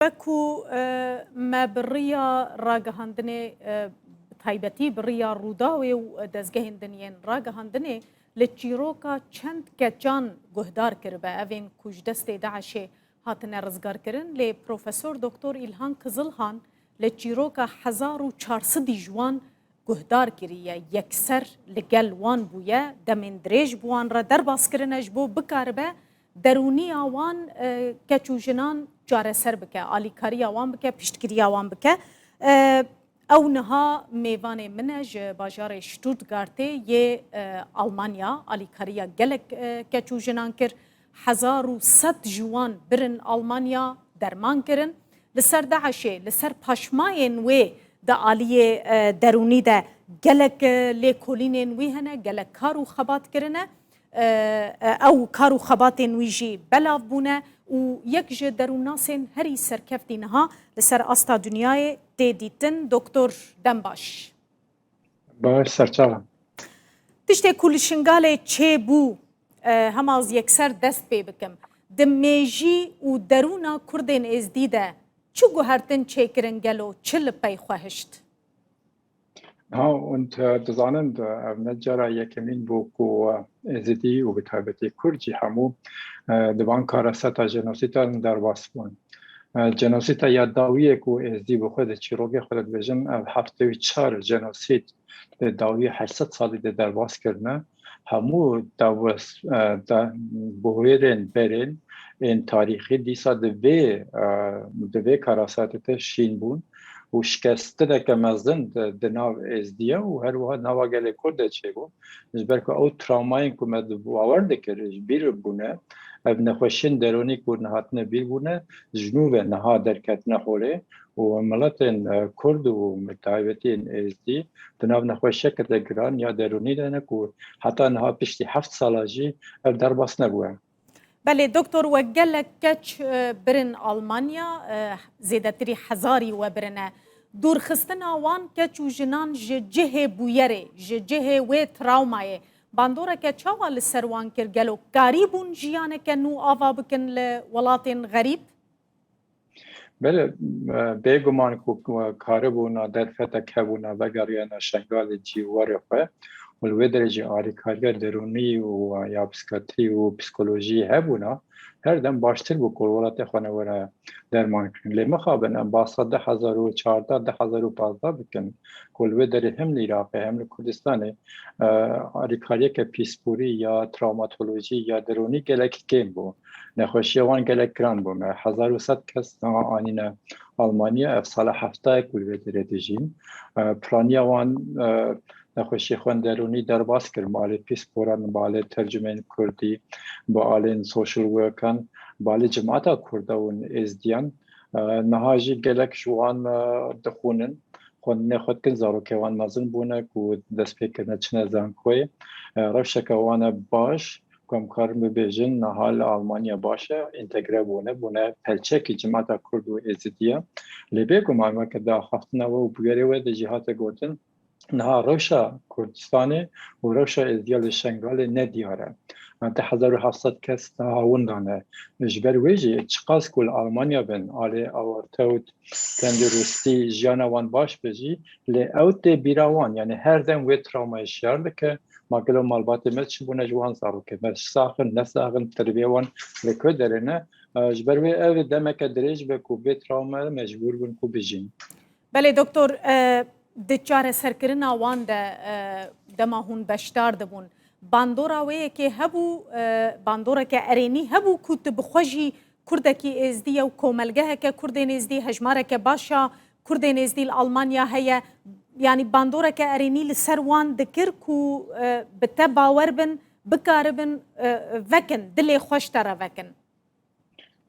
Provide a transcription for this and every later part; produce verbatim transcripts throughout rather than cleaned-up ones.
Wek ku, e, me bi riya ragihandinê, e, bi taybetî bi riya Rûdawê û dezgehên din yên ragihandinê li çîroka çend keçan guhdar kiribe, evên ku ji destê DAIŞê hatine rizgarkirin, lê Profesor Doktor Îlhan Kizilhan li çîroka hezar û çar sedî ji wan guhdar kiriye, yekser li gel wan bûye, demên dirêj bi wan re derbas kirine ji bo bikaribe derûniya wan, e, keç û jinan çareser bike, alîkariya wan bike, piştgiriya wan bike. E, ew niha mêvanê min e ji bajarê Stuttgartê yê, e, Almanya, alîkariya gelek, e, keç û jinan kir. Hezar û sed ji wan birin Almanya, derman kirin. Li ser DAIŞê, li ser paşmayên wê di aliyê, e, derûnî de gelek, e, lêkolînên wî hene, gelek kar û xebat kirine. E, e, ew kar û xebatên wî jî belav bûne û yek ji derûnnasên herî serkeftî niha li ser asta dinyayê tê dîtin. Doktor, dem baş. Baş, serçava. Tiştê ku li Şingalê çêbû, e, hema ez yekser dest pê bikim. Di mêjî û derûna Kurdên Êzdî de çi guhertin çêkirin gelo, çi li pey xwe hişt? Ha, und, e, dizanin, e, ev ne cara yekemîn bû ku, e, Êzidî û bi taybetî Kurd jî hemû, e, di van karaseta jenosîdan derbas bûn. E, jenosîta ya dawiyê ku Êzidî bi xwe di çîrokê xwe de dibêjin, ev heftê û çar jenosîd di dawiyê heşt sed salî de derbas kirine. Hemû dawes-, e, da-, buhêrên berên ên tarîxî dîsa di vê, e, di vê karasatê de şîn bûn û şikestineke mezin di, di nav Êzdiya û her wiha nava gelê Kurd de çêbû. Ji ber ku ew trawmayên ku me di bawer dikir ji bîr bûne, ev nexweşiyên derûnî ku nehatine bîr bûne, ji nû ve niha derketine holê û miletên, e, Kurd û bi taybetî yên Êzdî di nav nexweşiyeke de giran ya derûnî de ne ku heta niha piştî heft sala jî ev derbas nebûye. Belê, doktor, we gelek keç, e, birin Almanya, e, zêdetirî hezarî we birine. Dûrxistina wan keç û jinan ji cihê bûyerê, ji cihê wê trawmayê, bandoreke çawa li ser wan kir? Gelo karîbûn jiyaneke nû ava bikin li welatên xerîb? Belê, e, bêguman ku, ku karibûna derfetek hebûna vegeriyana Şengalê cîwarê xwe û li wê derê jî alîkariya derûnî û ya psîkiyatrî û psîkolojî hebûna, her dem baştir bû ku welatê xwe ne were derman kirin. Lê mixabin em basa du hezar û çardeh, du hezar û pazdeh bikin ku li wê derê hem li Iraqê hem li Kurdistanê, e, alîkariyeke pîsporî ya trawmatolojî ya derûnî gelek kêm bû. Nexweşiya wan gelek giran bû. Me hezar û sed kes niha anîne Almanya, ev sala heftayek ku li vê derê dijîn. E, piraniya wan, e, nexweşiyê xwe derûnî derbas kir, malê pîsporan, malê tercumeyên kurdî, bi alên social workan, balê cemaeta kurda û êzdiyan. E, niha jî gelek ji wan, e, dixwînin, xwendinê xwe dikin, zarokê wan mezin bûne ku dest pê kirine çine zankoyê. E, rewşeke wan e baş, ku em karin bibêjin niha li Almanya baş e, întegre bûne, bûne pelçekî cemaeta Kurd û Êzidiya. Lê bêguman weke di axaftina we û bûyerê we de jî hate gotin, niha rewşa Kurdistanê û rewşa Êzidiya li Şengalê ne diyar e. Di hezar û heft sed kes niha winda ne. Ji ber wê jî çiqas ku li Almanya bin, alê awarte û tenduristî jiyana wan baş be jî, lê ew tê bîra wan, yanî her dem wê trawmayê şiyar dike, ma gelo malbatê me çi bûne ji wan zarokê me, sax in, ne sax in, terbiyê wan li ku derê ne? E, ji ber wê ev demeke dirêj be ku vê trawmayê mecbûr bûn ku bijîn. Belê doktor, e, di çareserkirina wan de, e, dema hûn beşdar dibûn, bandora wê yekê hebû, e, bandoreke erênî hebû ku tu bi xwe jî Kurdekî Êzdî ye û komelgeheke Kurdên Êzdî, hejmareke baş a Kurdên Êzdî li Almanya heye, yanî bandoreke erênî li ser wan dikir ku, e, bi te bawer bin, bikaribin, e, vekin, dilê xwe ji te re vekin.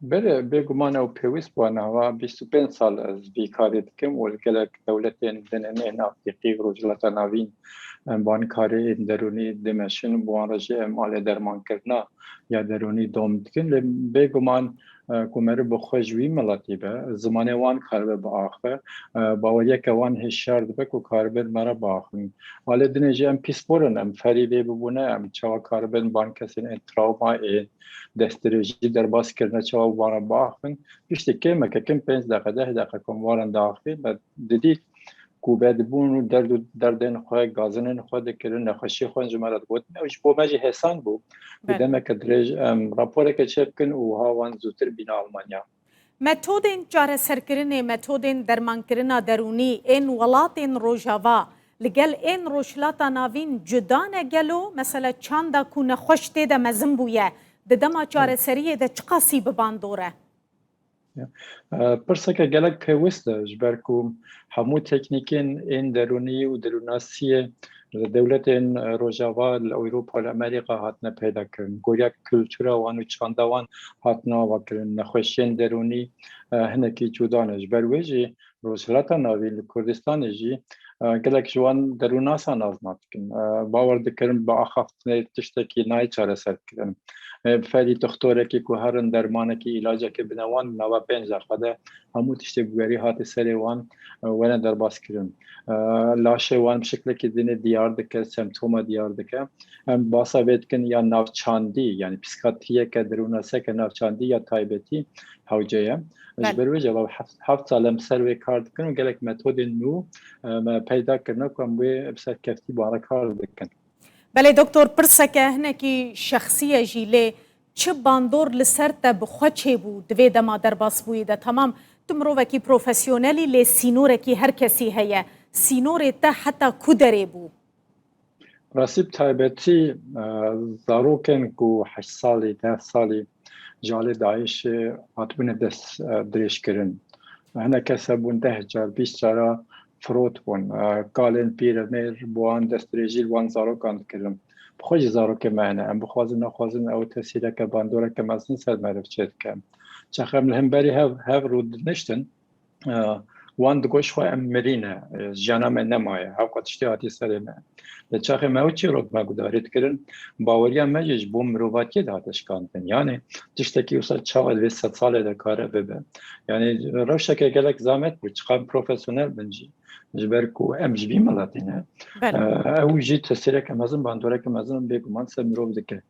Belê, bêguman ew pêwîst bû. Niha bîst û pênc sal ez vî karê dikim û li gelek dewletên din ên Afrîqî û Rojhilata Navîn em van karê ên derûnî dimeşin, bi wan re jî em alê dermankirina ya derûnî dom dikin. Lê bêguman, e, ku meriv bi xwe ji wî miletî be, zimanê wan karibe biaxive, e, baweriyeke wan hişyar dibe ku karibe li me re biaxivin. Alê dinê jî em pîspor in, em ferî vê bibûne, em çawa karibin van kesên ên trawma, ên destdirêjî derbas kirine, çawa wan re biaxivin. Piştî kêmeke kim pênc deqe, deh deqe ku em wan re diaxivin, me didît ku bedibûn û derd û derdên xwe, gazinên xwe dikirin, nexweşiyê xwe ji me re digotin. Ew ji bo me jî hêsan bû. Belê. Demeke dirêj em raporeke çêbikin û wiha wan zûtir bîne Almanya. Metodên çareserkirinê, metodên dermankirina derûnî ên welatên Rojava li gel ên Rojhilata Navîn cuda ne gelo? Mesela çanda ku nexweş tê de mezin bûye, di dema çareseriyê de çiqasî bi bandor e? Ya. E, pirseke gelek pêwist e, ji ber ku hemû teknîkên ên derûnî û derûnasiyê li dewletên, e, Rojava, li Ewropa, li Amerîka hatine peyda kirin. Goriya kultura wan û çanda wan hatine avakirin. Nexweşiyên derûnî, e, hinekî cuda ne. Ji ber wê jî Rojhilata Navîn, li Kurdistanê jî, e, gelek ji wan derûnasa nas nadikin. E, bawer dikirin bi axaftinê tiştekî nayê çareserkirin. E, ferî doxtorekî ku herin dermanekî, îlacekî bine wan, nava pênc deqa de hemû tiştê bûyerî hatî serê wan, e, wene derbaskirin. E, laşê wan bi şiklekî dinê diyar dike, semptoma diyar dike. Em basa vê dikin ya navçandî, yanî psîkatriyeke, derûnaseke navçandî ya taybetî hewce ye. Ji Belê. ber wê jî heft, heft sal em ser wê kar dikin û gelek metodên nû, e, me peyda kirine ku em wê bi serkeftî bi wan re kar bikin. Belê doktor, pirseke hinekî şexsî ye jî, lê çi bandor li ser te bi xwe çêbû di vê dema derbasbûyî de? Temam, tu mirovekî profesyonelî, lê sînorekî her kesî heye. Sînorê te heta ku derê bû? Rastî bi taybetî, e, zarokên ku heşt salî, deh salî ji alî DAIŞê hatibûne dest, e, dirêjkirin. Hinek kes hebûn deh car, bîst cara firot bûn. E, kalên pîremêr bi wan destdirêjî li wan zarokan dikirin. Bi xwe jî zarokê me hene. Em bixwazin, nexwazin, ew tesîreke, bandoreke mezin ser meriv çêdike. Çax em li hemberî hev, hev rûdiniştin, e, wan digot ji xwe em mirî ne, e, jiyana me nemaye, hewqa tiştê hatiye serê me. Lê çaxê me ew çîrok me guhdarî dikirin, baweriya me jî ji bo mirovatiyê dihate şikandin. Yanî tiştekî wisa çawa divê sed salê de kare bibe. Yanî rewşeke gelek zamet bû, çiqas profesyonel bin jî. Ji ber ku em ji vî miletî ne. Belê. E, ew jî tesîreke mezin, bandoreke mezin bêguman ser mirov dike.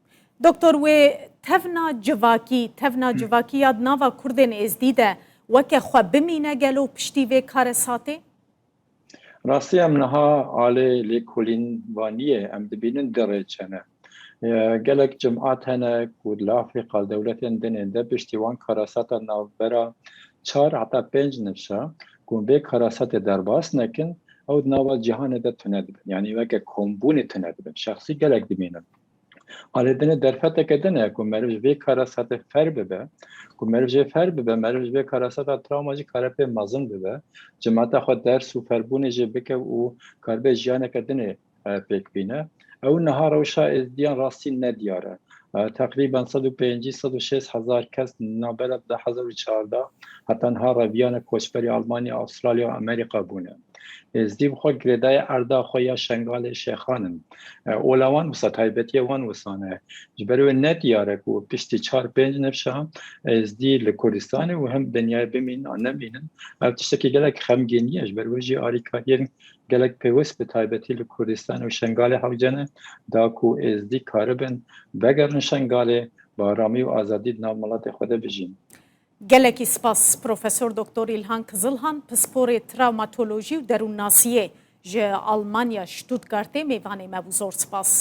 Doktor, wê tevna civakî, tevna civakî ya di nava Kurdên Êzdî de weke xwe bimîne gelo piştî vê karesatê? Rastî em niha alê lêkolînvaniyê em dibînin du rêç hene. E, gelek cimat hene ku li Afrîka, li dewletên dinê de piştî wan karasata navbera çar heta pênc nifşa ku vê karasatê derbas nekin, ew di nava cîhanê de tune dibin. Yanî weke kombûnê tune dibin. Şexsî gelek dimînin. Alê dinê derfeteke din e ku meriv ji vê karasatê fer bibe, ku meriv jê fer bibe, meriv ji vê karasata trawma jî kare pê mezin bibe, cimata xwe ders û ferbûnê jê bike û karibe jiyaneke dinê, e, pêk bîne. Ew niha rewşa êzdiyan rastî nediyar e. E, teqrîben sed û pêncî, sed û şêst hezar kes navbera du hezar û çardeh heta niha reviyane koçberî Almanya, Astralya û Amerîka bûne. Êzdî bi xwe girêdayê erda xwe ya Şengalê Şêxan in. E, ola wan wisa, taybetiya wan wisa ne. Ji ber wê ne diyar e ku piştî çar pênc nifşa Êzdî li Kurdistanê û hem dinyayê bimînin an nemînin. Ev tiştekî gelek xemgînî ye. Ji ber wê jî alîkariyên gelek pêwist bi taybetî li Kurdistanê û Şengalê hewce ne, da ku Êzdî karibin vegerin Şengalê, bi aramî û azadî di nav miletê xwe de bijîn. Gelekî spas, Profesor Doktor Îlhan Kizilhan, pisporê trawmatolojî û derûnnasiyê ji Almanya Stuttgartê mêvanê me bû. Zor spas.